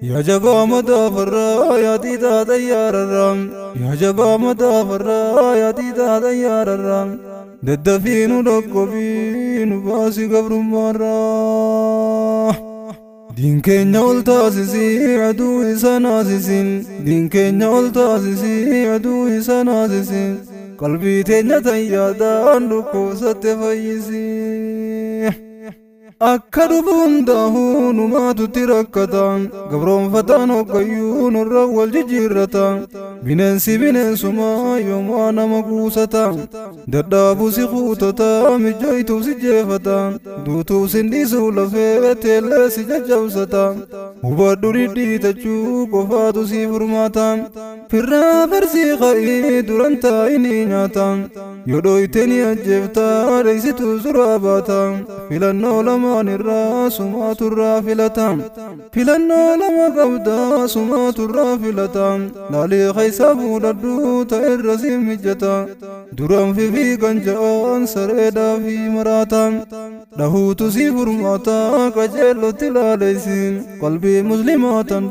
Yaa jabaa madaafarraa yaa diidaa xayyaararraa yaa jabaa madaafarraa yaa diidaa xayyaararraa daddafii nu dhaqqabii nu baasi gabrummaarraa. Diin keenya ol taasisii aduu isa naasisin diin keenya ol taasisii aduu isa naasisin qalbii teenya tayyaadhaan dhukkubsatte fayyisii. Akka dhufu hundaa'uu numaatutti rakkata gabroonfataan hoggayyuu nurra wal jijjiirrata bineensi bineensumaa yoomaa nama kuusata dadhaabuu si kuutata mijooytuuf si jeefata duutuuf si dhiisuu lafee teellee si jajjabsata hubadhu dhidhiitachuu qofaatu si furmaata firraa farsii ka'ii duran taa'inii nyaata yoo dhooyte ni ajjeefta dheeysituu suuraa baata filannoo lamaan irraa sumaatu irraa filata filannoo lama qabda sumaatu irraa filata laalii keessa fuudhadhu ta'e irra si mijjata duran fifiigan ja'an sareedhaa fi maraata dhahuutu si furmaata qajeellotti laaleysin qalbii muslimaa tan